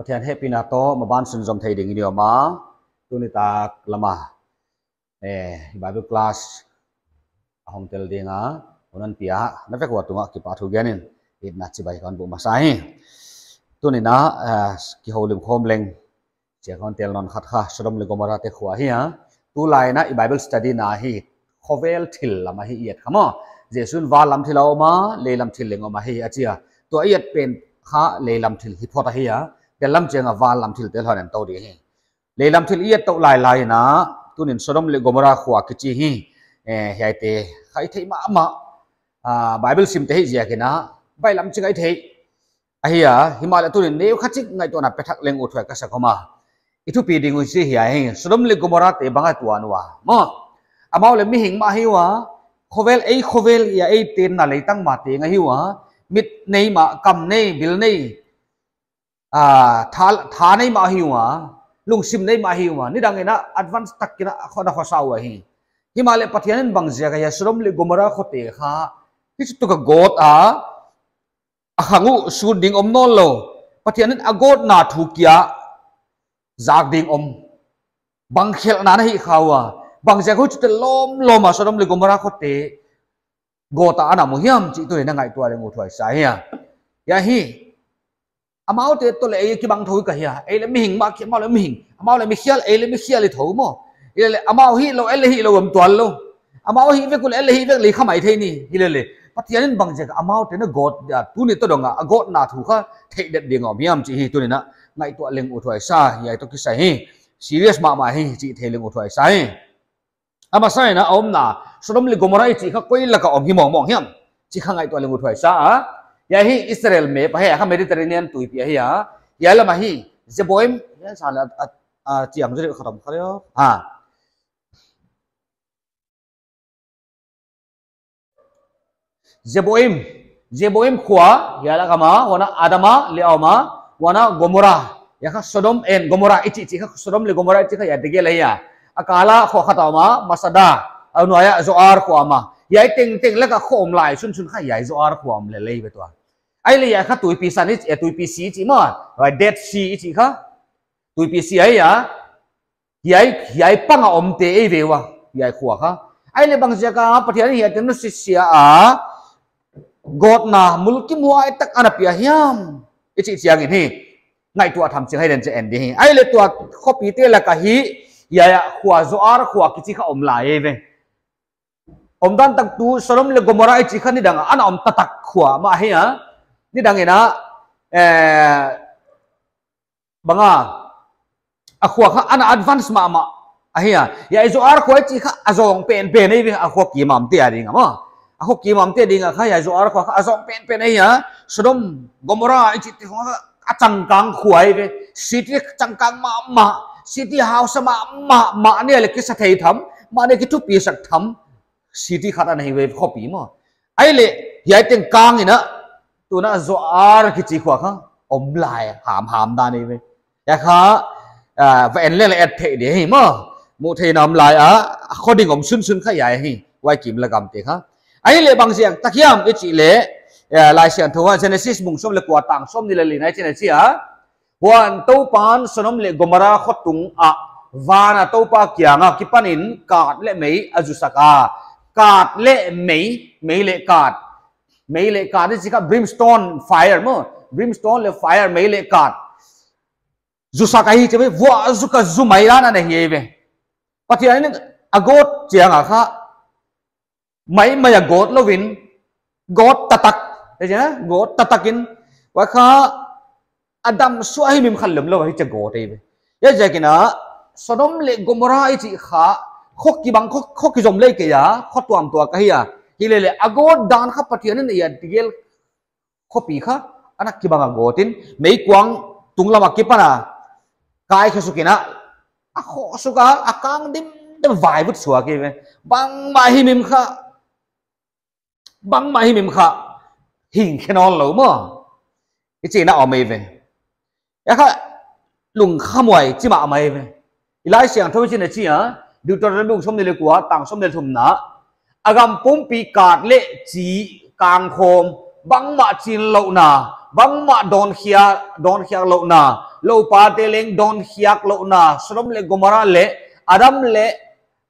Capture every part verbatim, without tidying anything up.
Pathian hehpihna toh maban sunzom thei ding i om a. Tuni tak lama, eh, Bible class a hong tel ding a, hun hon pia na vek ua tungah kipahthu gen in, itna chibai kon buk masa hi. Tuni in, eh, kihoulim khawm leng, chia kon tel nawn khat kha, Sodom leh Gomorrah te khua hi a. Tulai in i Bible study na hi, khovel thil lam ahi i et kha maw. Jesu'n van lam thil a om a, lei lam thil leng om ahi a chi a. Tua i et pen kha lei lam thil hi phot ahi a. Tel lam chiang a van lam thil te hon en tou ding hi. Lei lam thil i et tou lailai in, tuni'n Sodom leh Gomorrah khua kichi hi, eh, hiaite kha i theih mahmah. Ah, Bible sim te hi ziak in, bailam chik a i theih ahi a, himahleh tuni'n neukhat chik ngaihtuahna pe thak leng uthuai ka sa khawm a. I thupi ding uh chi hiai hi, Sodom leh Gomorrah te bang a tuan ua maw. Amau leh mihing mah ahi ua, khovel ei khovel a ei tenna leitang mah teng ahi ua, mit nei mah, kam nei, bil nei, ah, tha, tha nei mah ahi ua, lungsim nei mah ahi ua, nidang in advance tak in a khua a khosa uh ahi. Himahleh Pathian in bang ziak a hia Sodom leh Gomorrah khote kha, hichi tuk a gawt a, a khang uh sut ding om nawnlou. Pathian in a gawtna thu kia zak ding om. Bang khelhna na hih kha ua. Bang ziak a huchite lawmlawm a Sodom leh Gomorrah khote gawt a ana mu hiam chih tuni'n ngaihtuah leng uthuai sa hi a. Hiai hi, amaute toh leh ei kibang thou ka hia. Ei leh mihing mah, amau leh mihing. Amau leh mikhial, ei leh mikhial i thou maw. Himahleh amau hihlou, ei leh hihlou om tuanlou. Amau hih vek uleh, ei leh hih vek leh kha maithei ni. Himahleh Pathian in bang ziak a amaute na gawt dia, tuni toh dong a, a gawtna thu kha theih det ding om hiam chih hi tuni'n ngaihtuah leng uthuai sa, hiai toh kisai hi. Serious mahmah hi, chih thei leng uthuai sa hi. A masa in a omna, Sodom leh Gomorrah i chih kha koi lak a om hi mawngmawng hiam chih kha ngaihtuah leng uthuai sa a. Hiai hi Israel map ahi a, kha Mediterranean tuipi ahi a. Hiai lam ahi, Zeboim, hiai sa leh a, a, a chiang zuri kha tom kha leh. Ha. Zeboim, Zeboim khua, hiai lak a om a, huan a Adama leh a om a, huan a Gomorrah, hiai kha Sodom and Gomorrah i chih chih kha, Sodom leh Gomorrah i chih kha hiai tegel ahi a. A kal a khua khat a om a, Masada, a nuai a Zoar khua a om a. Hiai tengteng lak a khua om lai sunsun kha hiai Zoar khua om lel ahi ve tua. Ahihleh hiai kha tuipi san i chih, eh, tuipi si i chih maw, Dead Sea i chih kha. Tuipi si ahi a. Hiai, hiai pang a omte ei ve ua, hiai khua kha. Ahihleh bang ziak a Pathian in hiaite nusia a, gawtna mulkimhuai tak ana pia hiam i chih chiang in hi, ngaihtuah tham ching hai den che en di hi. Ahihleh tua khopite lak a hi, hiai a khua Zoar khua kichi kha om lai ei ve. Omdan tak tu Sodom leh Gomorrah i chih kha nidang a ana om taktak khua mah ahi a. Nidang in a, eh, bang a, a khua kha ana advance mahmah ahi a. Hiai Zoar khua i chih kha a zawng penpen ei ve, a khua kimamte a ding a maw. A khua kimamte a ding a kha hiai Zoar khua kha a zawng penpen ahi a. Sodom, Gomorrah i chihte khong kha a changkang khua ei ve. City changkang mahmah, city house mahmah, mahni a leh kisa thei tham, mahni a kithupisak tham. City khat ana hi ve khopi maw. Ahihleh hiai tengkang in a, tuna Zoar kichi khua kha om lai hamham dan ei ve. Hiai kha, ah, va en leng leh et theih di hi maw. Muh theihna om lai a, a kho ding om sunsun kha hiai hi. Huai kim lak a omte kha. Ahihleh bang ziak tak hiam i chih leh, eh, Laisiangthou a Genesis bung sawm leh kua tang sawmnih leh li na i chih in a chi a. Huan Toupa'n Sodom leh Gomorrah khotung ah, van a Toupa kiang a kipanin kat leh mei a zusak a. Kat leh mei, mei leh kat. Mei leh kat i chih kha brimstone fire maw. Brimstone leh fire, mei leh kat. Zusak ahi chi ve, vuah zuk a zu mai dan ana hi ve. Pathian in a gawt chiang a kha, maimai a gawt lou in, gawt taktak, te chih na, gawt taktak in, huai kha a dam suah himhim kha lawmlawm ahi chia gawt ei ve. Huaiziakin a, Sodom leh Gomorrah i chih kha, kho kibang, kho, kho kizom lei kei a, kho tuamtuam ahi a. Himahleh a gawt dan kha Pathian in a tegel khopi kha, ana kibang a gawt in, meikuang tunglam a kipan a, kai khe suk in a, a kho suk a, a kang dimdem vaivut suak ei ve. Bangmah himhim kha, bangmah himhim kha, hing khe nawnlou maw. I chihna om ei ve. Huai kha lungkhamhuai chi mahmah ei ve. I Laisiangthou i chih in a chi a, Deuteronomy bung sawmnih leh kua, tang sawmnih leh thumna. A gam pumpi kat leh chi kang khawm, bangmah chinlouhna, Bangmah dawn khia, dawn khiak louhna, loupate leng dawn khiak louhna, Sodom leh Gomorrah leh Adam leh,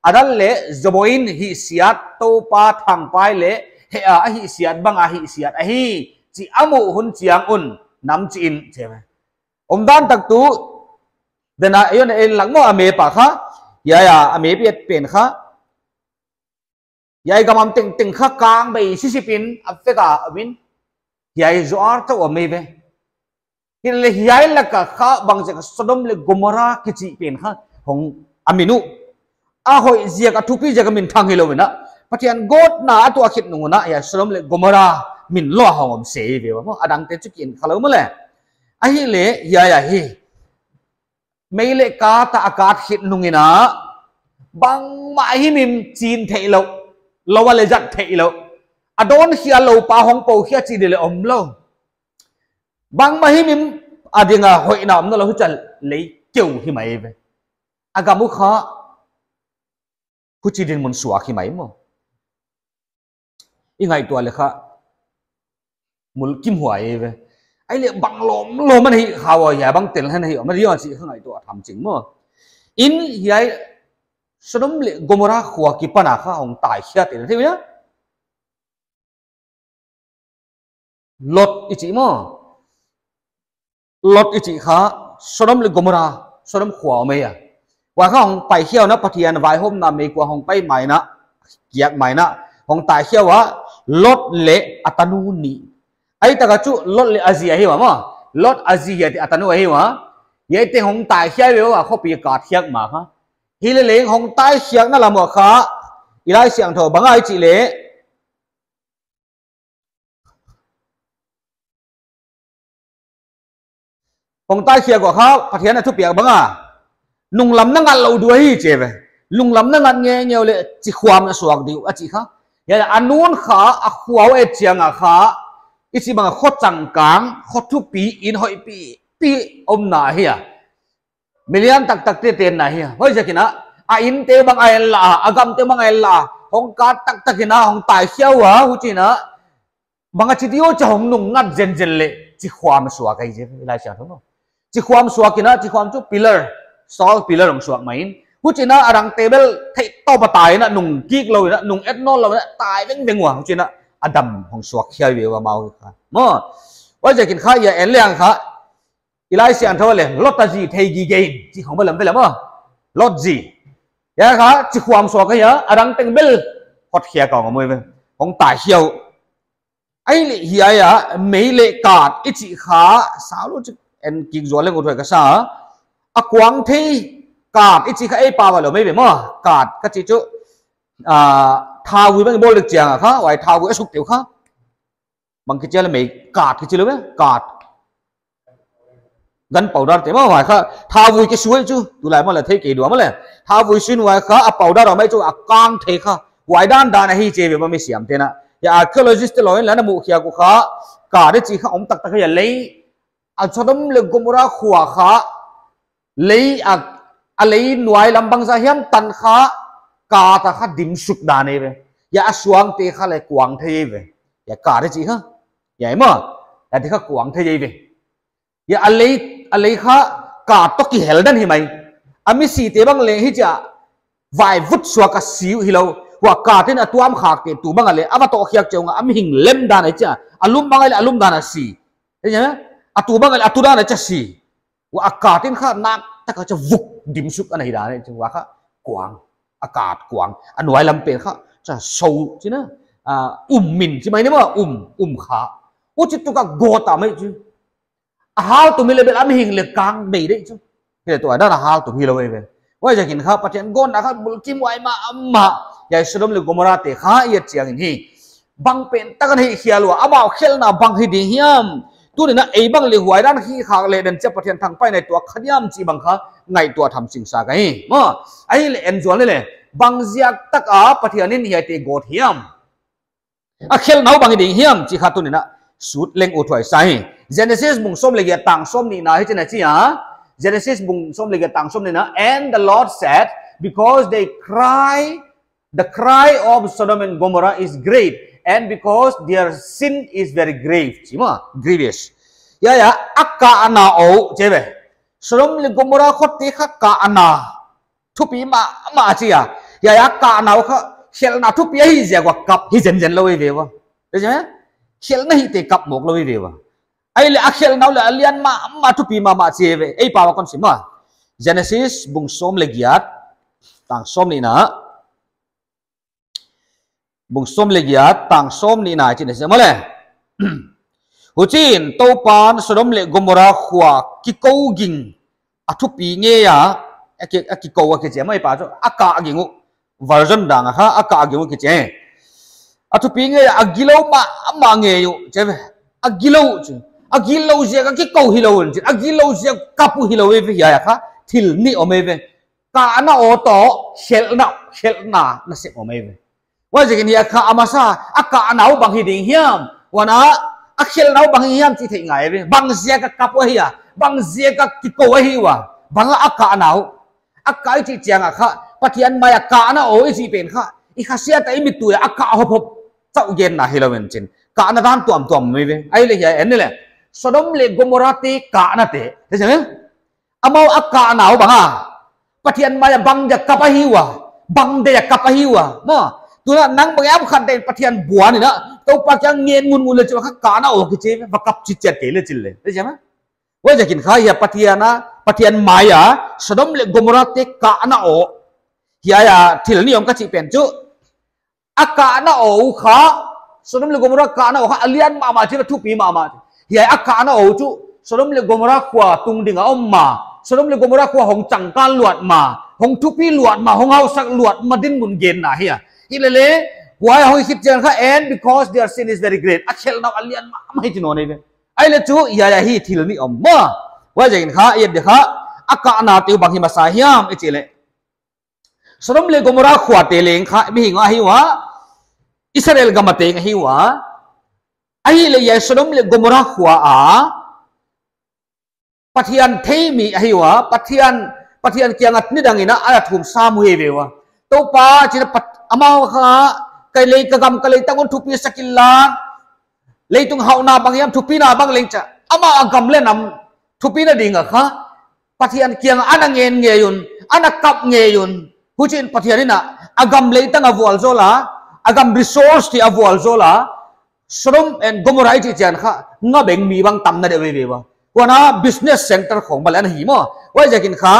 Adam leh Zeboiim hihsiat, Toupa thangpai leh heh a hihsiat bang a hihsiat ahi chih a muh hun chiang un, nam chi in, chi ve. Omdan tak tu, dena, eion ei lak maw a map a kha, hiai a, a map i et pen kha, hiai gam am tengteng kha kang bei sisip in a vek a om in, hiai zoh tou om ei ve. Hileh hiai lak a kha bang ziak a Sodom leh Gomorrah kichi pen kha hong a min uh. A hoih ziak a thupi ziak a minthang hilou in a, Pathian gawtna a tuah khit nung un a, hiai Sodom leh Gomorrah min lou a hong om se ve ua maw, a dangte chu ki en kha lou maw le. Ahihleh hiai a hi, mei leh kat a a kat khit nung in a, bangmah himhim chin theih louh, lou a leh zat theih louh, a dawn khia loupa hong pou khia chih di leh om lou. Bangmah himhim a ding a hoihna om nawnlou, huchi a lei keu hi mai ve. A gam uh kha huchi dinmun suak hi mai maw. I ngaihtuah leh kha mulkimhuai ve. Ahihleh bang lawmlawm a hih kha ua, hiai bang tel hen hi om a diam chih kha ngaihtuah tham ching maw. In hiai Sodom leh Gomorrah khua kipan a kha hong tai khiate na thei ua. Lot i chih maw. Lot i chih kha Sodom leh Gomorrah, Sodom khua om ei a. Huai kha hong pai khia un a, Pathian vaihawmna meikuang hong pai mai in a, kiak mai in a, hong tai khia ua, Lot leh a tanu nih. Ahi tak a chu Lot leh a zi ahi ua maw. Lot a zi hiaite a tanu ahi ua. Hiaite hong tai khia ve ua, khopi a kat khiak ma kha. Hileleng hong tai khiakna lam ua kha, i Laisiangthou bang a i chih leh, hong tai khiak ua kha, Pathian a thupiak bang a, nunglam na ngat lou di uh ahi chi ve. Nunglam na ngat ngeingei uleh chikhuam na suak di uh a chi kha. Hiai a nun kha, a khua uh et chiang a kha, i chih bang a kho changkang, kho thupi, inn hoih pipi omna hi a. Mi lian taktakte tenna hi a. Huaiziak in a, a innte bang a en la a, a gamte bang a en la a, hong kat taktak in a, hong tai khia ua, huchi in a, bang a chi di uh chia hong nung ngat zenzen leh, chikhuam suak ahi chi ve, i Laisiangthou maw. Chikhuam suak in a, chikhuam chu pillar, salt pillar hong suak mai in. Huchi in a, a dangte bel theih tawp a tai in a, nung kik lou in a, nung et nawnlou in a, tai vengveng ua, huchi in a, a dam hong suak khia ve ua amau kha. Maw, huaiziak in kha hiai en leng kha, i Laisiangthou leh, Lot a zi thei gige in, chih khong bel lam ve lam maw. Lot zi. Hiai kha, chikhuam suak ahi a, a dang teng bel, hot khia kawng a maw ve. Hong tai khia uh. Ahihleh hiai a, mei leh kat i chih kha, sau lou chik en kik zual leng uthuai ka sa. A kuang thei kat i chih kha ei pau a lou mai ve maw. Kat ka chih chu, ah, thauvui bang i bawl dek chiang a kha, huai thauvui a suk te uh kha. Bang kichi a leh mei kat kichi lou ve, kat. Gunpowder te maw, huai kha, thauvui kisuai chu, tulai maw leh thei kei dua maw leh. Thauvui suin huai kha, a powder a mai chu, a kang thei kha. Huai dandan ahi chi ve maw mi siamte'n a. Hiai archaeologist te lou in la na muh khiak uh kha, kat i chih kha om taktak hi a lei. A Sodom leh Gomorrah khua kha, lei a, a lei nuai lam bangzah hiam tan kha, kat a kha dim suk dan ahi ve. Hiai a suangte kha leh kuang thei ahi ve. Hiai kat i chih kha. Hiai maw. Hiaite kha kuang thei ahi ve. Hiai a lei, a lei kha kat toh kihel dan hi mai. A misite bang leng hichia vaivut suak a si uh hilou. Huai kat in a tuam khakte tu bang a leh, a va toh khiak chiang a, a mihing lem dan ahi chia. A lum bang a leh, a lum dan a si. Hiai, a tu bang a leh, a tu dan a chia si. Huai a kat in kha nak tak a chia vuk dim suk ana hi dan ahi chia, huai kha kuang. A kat kuang. A nuai lam pen kha chia sou chi na. Ah, um min chi mai ni maw, um, um kha. Huchi tuk a gawt a mai chi. A hal tum hi leh bel a mihing leh kang bei dek chu. Hileh tua dan a hal tum hilou ahi ve. Huaiziak in kha Pathian gawtna kha mulkimhuai mahmah. Hiai Sodom leh Gomorrah te kha i et chiang in hi. Bang pen tak a hih khial ua, amau khelhna bang hi ding hiam. Tuni'n a ei bang leh huai dan hi khak leh den chia Pathian thangpaihna tuak kha diam chih bang kha ngaihtuah tham ching sa ka hi. Maw, ahihleh en zual ni leh. Bang ziak tak a Pathian in hiaite gawt hiam. A khelhna uh bang hi ding hiam chih kha tuni'n a sut leng uthuai sa hi. Genesis bung sawm leh giat tang sawmnihna hichi'n a chi a. Genesis bung sawm leh giat tang sawmnihna, "And the Lord said, because they cry, the cry of Sodom and Gomorrah is great, and because their sin is very grave." Chi maw, grievous. Hiai a, a kahna aw uh chi ve. Sodom leh Gomorrah khote kha kahna thupi mahmah chi a. Hiai a kahna uh kha khelhna thupi ahi ziak ua kap hi zenzen lou hi ve ua. Khelhna hihte kap mawk lou hi ve ua. Ahihleh a khelhna uh leh a lian mahmah, thupi mahmah chi ve. Ei pau a kon sim a. Genesis bung sawm leh giat, tang sawm nihna. Bung sawm leh giat, tang sawm nihna chih na sim a le. Huchiin Toupan Sodom leh Gomorrah khua kikou ging a thupi ngei a, a ki, a kikou a kichi a, mai pa chu a kah ging uh, version dang a kha a kah ging uh kichi. A thupi ngei a, a gilou mahmah ngei uh chi ve. A gilou uh chu, a gilou ziak a kikou hilou un chin, a gilou ziak kap uh hilou ve, hiai a kha thil nih om ve. Kahna aw toh khelhna, khelhna nasep om ve. Huaiziakin hiai a kha a masa, a kahna uh bang hi ding hiam, huan a, a khelhna uh bang hi hiam chih theih ngai ve. Bang ziak a kap uh ahia, bang ziak a kikou ahi ua, bang a kahna uh. A kah i chih chiang a kha, Pathian mai a kahna aw i chih pen kha, i khasiat a i mittui a kah hop hop chauh genna hilou in chin, kahna dan tuamtuam mai ve. Ahihleh hiai en ni le, Sodom leh Gomorrah te kahna te, thei sia me? Amau a kahna uh bang a, Pathian mai a bang dia kap ahi ua, bang dia kap ahi ua. Maw, tuna nang bang hiam khat deuh in Pathian buan in a, Toupa kiang ngen ngun ngun le chu kha kahna aw kichi ve, va kap chitchiat kei le chin le. Thei sia me? Huaiziakin kha hiai Pathian a, Pathian mai a Sodom leh Gomorrah te kahna aw, hiai a thil nih om ka chih pen chu, a kahna aw uh kha, Sodom leh Gomorrah kahna aw kha a lian mahmah chi ve, thupi mahmah. Hiai a kahna aw uh chu Sodom leh Gomorrah khua tungding a om ma, Sodom leh Gomorrah khua hong changkang luat ma, hong thupi luat ma, hong hausak luat ma dinmun genna hi a. Hilele, huai hong hi khit chiang kha, and because their sin is very great, a khelhna uh a lian mahmah hi chi nawn ve. Ahihleh chu hiai a hi thil nih om maw. Huaiziakin kha i et di kha, a kahna te uh bang hi masa hiam i chih leh, Sodom leh Gomorrah khua te leng kha mihing ahi ua, Israel gam a teng ahi ua. Ahihleh hiai Sodom leh Gomorrah khua a Pathian theimi ahi ua, Pathian, Pathian kiang a nidang in a, a thum sam uh hi ve ua. Toupa, chi in a, Pat-, amau kha, ka lei, ka gam ka leitang hon thupi sak inla, leitung hauhna bang hiam, thupina bang leng chia, amau a gam leh nam thupina ding a kha Pathian kiang a ana ngen ngei un, ana kap ngei un. Huchiin Pathian in a, a gam leitang a vualzawl a, a gam resource te a vualzawl a, Sodom and Gomorrah i chih chiang kha, nga beng mi bang tamna deuh ve ve ua. Huan a business center khong bang leng ana hi maw. Huaiziakin kha,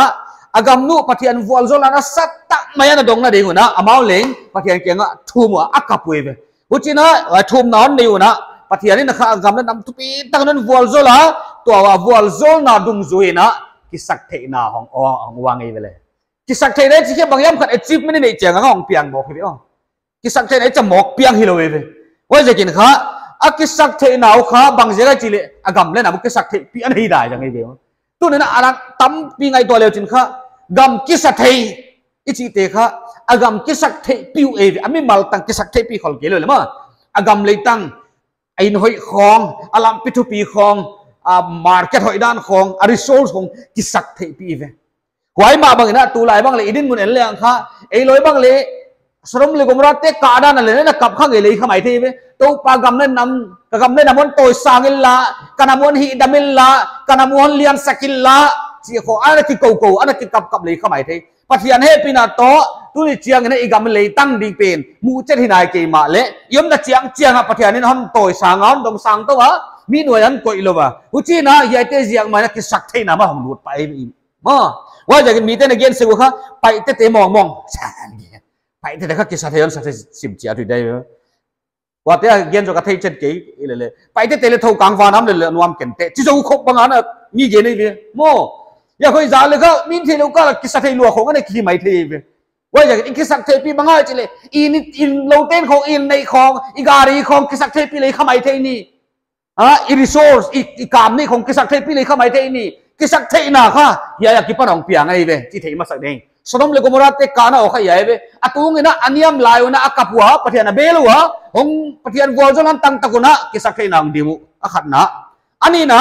a gam uh Pathian vualzawl a nasatak mai ana dongna ding un a, amau leng Pathian kiang a thum ua a kap uh ve. Huchiin a, a thumna hon nei un a, Pathian in a kha a gam leh nam thupi tak in hon vualzawl a, tua a vualzawlna dungzui in a, kisaktheihna hong, hong, hong uang ei ve le. Kisaktheihna i chih kha bang hiam khat achievement i neih chiang a hong piang mawk hi ve aw. Kisaktheihna i chih mawk piang hilou ve. Huaiziakin kha, a kisaktheihna uh kha bang ziak a chih leh, a gam leh nam uh kisaktheihpih ana hi dai zang hi ve. Tuni'n a, a tampi ngaihtuah leu chin kha, gam kisathei i chihte kha, a gam kisaktheihpih uh ei ve, a mimal tang kisaktheihpih khol kei lou le maw. A gam leitang, a inn hoih khong, a lampi thupi khong, a market hoih dan khong, a resource khong, kisaktheihpih ve. Huai mah bang in a, tulai bang leh, i dinmun en leng kha, ei loi bang leh, Sodom leh Gomorrah te kahdan a leh, na kap kha ngei lei kha maithei ve. Toupa, gam leh nam, ka gam leh nam hon tawisang inla, ka nam hon hihdam inla, ka nam hon liansak inla, chih khong ana kikou kou, ana kikap kap lei kha maithei. Pathian hehpihna toh, tuni chiang in a i gam leitang ding pen muh chet hi nai kei mahleh, i omna chiang chiang a Pathian in hon tawisang a, hon domsang tou a, mi nuai hon koih lou a. Huchiin a, hiaite ziak mai in a kisaktheihna mah hong lut pah ei ve. Maw, huaiziakin mite'n a gen sek uh kha, Paite te mawngmawng. Paite te kha kisathei hon sathei sim chiat uh dai ve. Huaite a gen zaw ka thei chet kei, i lele. Paite te leh thou kang van a om leh leh nuam ken teh. Chi zou khop bang ana mi gen ei ve. Maw. Hiai khoi zah leh kha, min theilou kal a kisathei lua khong ana kihi maithei ve. Huaiziakin kisaktheihpih bang a chih leh. I ni, i lou ten khong, i neih khong, i gari khong, kisaktheihpih lei kha maithei ni. A, i resource, i, i kam neih khong kisaktheihpih lei kha maithei ni. Kisaktheihna kha, hiai a kipan hong piang ei ve. Chi thei masak ding. Sodom leh Gomorrah te kahna aw kha hiai ve. A tung in a, a niam lai un a, a kap ua, Pathian a bel ua, hong Pathian vualzawl a tang tak un a, kisaktheihna hong dim uh, a khatna. A nihna,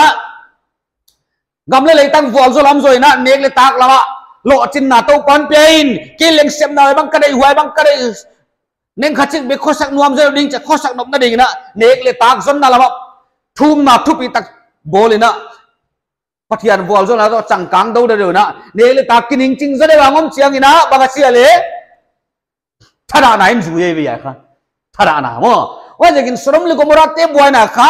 gam leh leitang vualzawl a om zaw in a, nek leh tak lam a, lohchinna Toupan pia in, kei leng sepna bang ka deih, huai bang ka deih. Neng khat chik bek khosak nuam zaw ding chia, khosak nopna ding in a, nek leh tak zonna lam a, thumna thupi tak bawl in a, Pathian vualzawlna toh changkang deuhdeuh in a, nek leh tak kiningching zaw deuh a hong om chiang in a, bang a chi a leh, thadahna in zui ei ve hiai kha. Thadahna maw. Huaiziakin Sodom leh Gomorrah te buaina kha,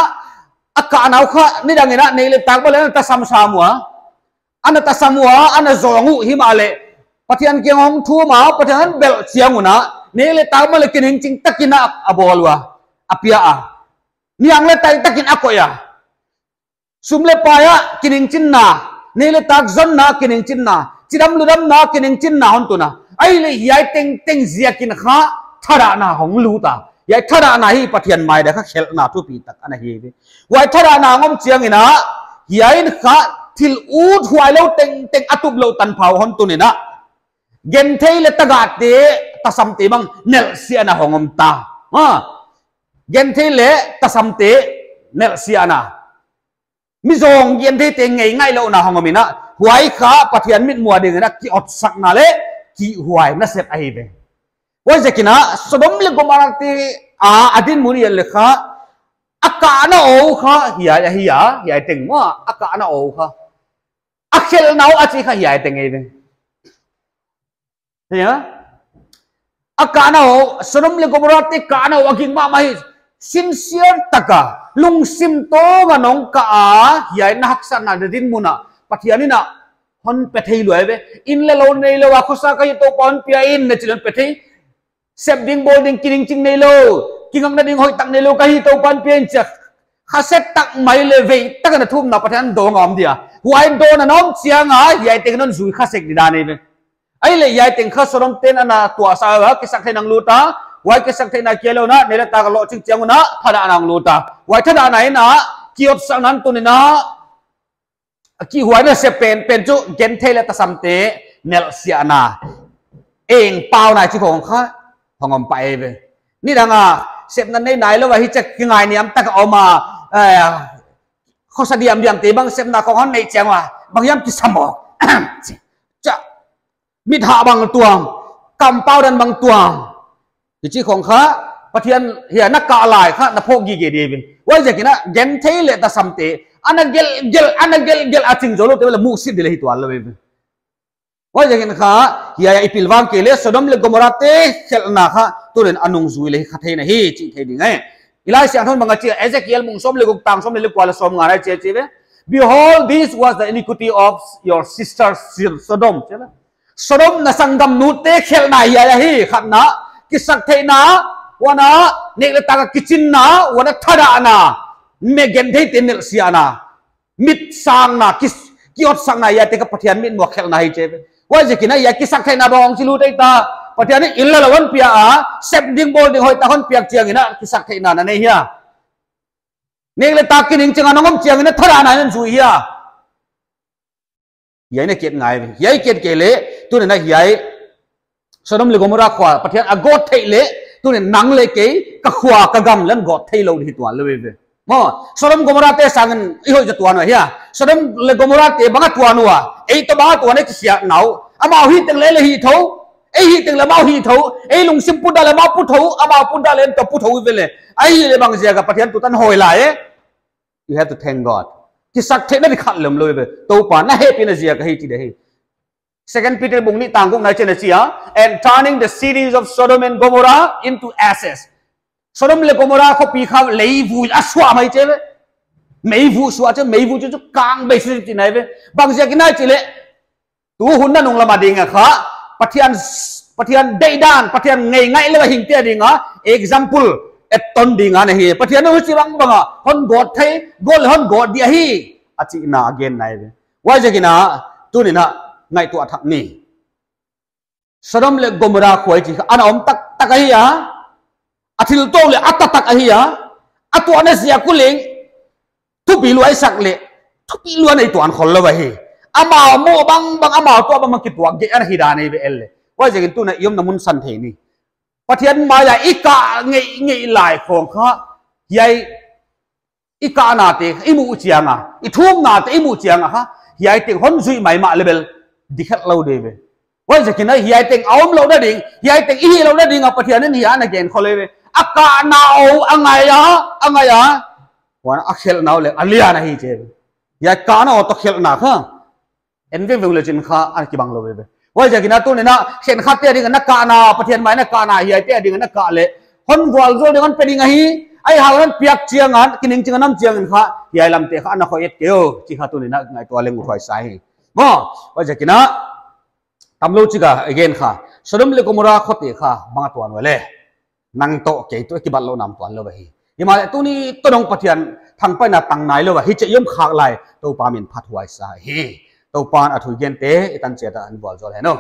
a kahna uh kha, nidang in a, nek leh tak bang leh ana tasam sam ua. Ana tasam ua, ana zawng uh himahleh, Pathian kiang hong thum a, Pathian hon belh chiang un a, nek leh tak bang leh kiningching tak in a a bawl ua. A pia a. Niang leh tai tak in a koih a. Sum leh pai a kiningchinna, nek leh tak zonna kiningchinna, chidam ludamna kiningchinna hon tun a. Ahihleh hiai tengteng ziakin kha thadahna hong lut a. Hiai thadahna hi Pathian mai dia kha khelhna thupitak ana hi ve. Huai thadahna hong om chiang in a, hiai in kha thil uthuai lou tengteng a tup lou tanpha uh hon tun in a. Genthei leh tagahte, tasamte bang nelhsiahna hong om ta. Ha. Genthei leh tasamte nelhsiahna. Mi zawng gentheite ngeingaihlouhna hong om in a, huai kha Pathian mitmuh a ding in a kiotsakna leh kihhuai nasep ahi ve. Huaiziakin a Sodom leh Gomorrah te a, a dinmun i et leh kha, a kahna uh kha hiai ahi a, hiai teng maw, a kahna uh kha. A khelhna uh a chih kha hiai teng ahi ve. Hia? A kahna uh, Sodom leh Gomorrah te kahna uh a ging mahmah hi. Sincere taka, lungsim tawng a nong kah a, hiai na haksatna na dinmun a, Pathian in a hon pe thei lua ve. Inn leh lou neilou a, khosa ka hi, Toupa hon pia in, na chi leh hon pe thei. Sep ding bawl ding kiningching neilou, kingakna ding hoihtak neilou ka hi, Toupa hon pia in chi a. Khasia tak mai leh vei tak in a thumna Pathian dawng a om dia. Huai dawnna na om chiang a, hiai teng in hon zui kha sek di dan ahi ve. Ahihleh hiai teng kha Sodom te'n ana tuahsa a, kisaktheihna hong lut a. Huai kisaktheihna kia lou in a, nek leh tak a lohching chiang un a, thadahna hong lut a. Huai thadahna in a, kiotsakna hon tun in a, a kihhuai nasep pen, pen chu genthei leh tasamte nelhsiahna, engpauna chih khong kha hong om pah ei ve. Nidang a, sepna nei nailou a, hichia kingainiam tak a om a, eh, khosa diamdiamte bang sepna khong hon neih chiang ua, bang hiam kisam aw. Cha, mit hah bang tuang, kampau dan bang tuang. Hichi khong kha, Pathian hiai na kah lai kha, na phawk gige di ve. Huaiziakin a, genthei leh tasamte, ana gelhgelh, ana gelhgelh a ching zou loute leh muhsit di leh hi tuan lou ve. Huaiziakin kha, hiai a i pilvang kei leh, Sodom leh Gomorrah te khelhna kha, tuni'n a nungzui leh kha theihna hi, chih thei ding ahi. I Laisiangthou in bang a chi a, Ezekiel bung sawm leh guk tang sawm leh kua leh sawmnga na i chi a chi ve. Behold, this was the iniquity of your sister Sodom. Chi leh. Sodom na sanggamnute khelhna hiai ahi, khatna, kisaktheihna, huan a, nek leh tak a kichinna, huan a thadahna, mi gentheite nelhsiahna, mit sangna, kis-, kiotsakna, hiaite kha Pathian mitmuh a khelhna hi chi ve. Huaiziakin a, hiai kisaktheihna bang hong chi lut ei ta, Pathian in inn leh lou hon pia a, sep ding bawl ding hoihtak hon piak chiang in a, kisaktheihna na nei hia. Nek leh tak kiningching a nong om chiang in a thadahna in zui hia. Hiai na kiat ngai ve. Hiai kiat kei leh, tuni'n a hiai Sodom leh Gomorrah khua, Pathian a gawt theih leh, tuni'n nang leh kei, ka khua, ka gam leng gawt theilou hi tuan lou ve. Maw, Sodom Gomorrah te sangin i hoih zaw tuan ua hia. Sodom leh Gomorrah te bang a tuan ua, ei toh bang a tuan ei kisiatna uh. Amau hi teng leh ei hi thou, ei hi teng leh amau hi thou, ei lungsim putdah leh amau put thou, amau putdah leh ei toh put thou ve leh. Ahihleh bang ziak a Pathian tutan hoi lai e. You have to thank God. Kisaktheihna di khat leng om lou ve. Toupa na hehpihna ziak ahi chi di hi. Second Peter bung nih tang guk na i chi a, and turning the cities of Sodom and Gomorrah into ashes. Sodom leh Gomorrah khopi kha leivui a suah mai chi ve. Meivui suah chi, meivui chu chu kang bei suah chihna ve. Bang ziakin a chi leh. Tu hun nanung lam a ding a kha, Pathian, Pathian deihdan, Pathian ngeingaih leh hingte a ding a, example, etton ding a na hi. Pathian huchi bangbang a, hon gawt thei, gawt leh hon gawt di ahi, a chihna a genna ve. Huaiziakin a, tuni'n a, ngaihtuah thak ni. Sodom leh Gomorrah khua i chih kha, ana om taktak ahi a, a thiltuah leh a taktak ahi a, a tuahna ziak uh leng, thupi lua i sak leh, thupi lua na i tuan khol lou ahi. Amau muh bangbang, amau tuah bangbang kituak gige ana hi dan ahi ve el leh. Huaiziakin tuni'n i omna mun san thei ni. Pathian mai a i kah ngeingei lai khong kha, hiai i kahnate i muh chiang a, i thumnate i muh chiang a kha, hiai teng hon zuih maimah leh bel, di khelh lou di ve. Huaiziakin a hiai teng a om louhna ding, hiai teng i hih louhna ding a Pathian in hiai ana gen khol ei ve. A kahna uh a ngai a, a ngai a. Huan a khelhna uh leng a lian ahi chi ve. Hiai kahna aw toh khelhna kha en vengveng lechin kha a kibang lou veve. Huaiziakin a tuni'n a khenkhatte ading a na kahna, Pathian mai na kahna hiaite ading a na kah leh hon vualzawl ding hon pe ding ahi. Ahihhang hon piak chiang a, kining ching a nam chiangin kha hiai lamte kha na khoih et kei o chih kha tuni'n a ngaihtuah leng uthuai sa hi. Maw, huaiziakin a tamlou chik a i gen kha, Sodom leh Gomorrah khote kha bang a tuan ua leh, nang toh kei toh kibatlouhna tuan lou ahi. Himahleh tuni toh dong Pathian thangpaihna tang nailou a hichi i om khak lai Toupa min phathuai sa hi. Toupa'n a thu i gente i tan chiat a hon vualzawl hen aw.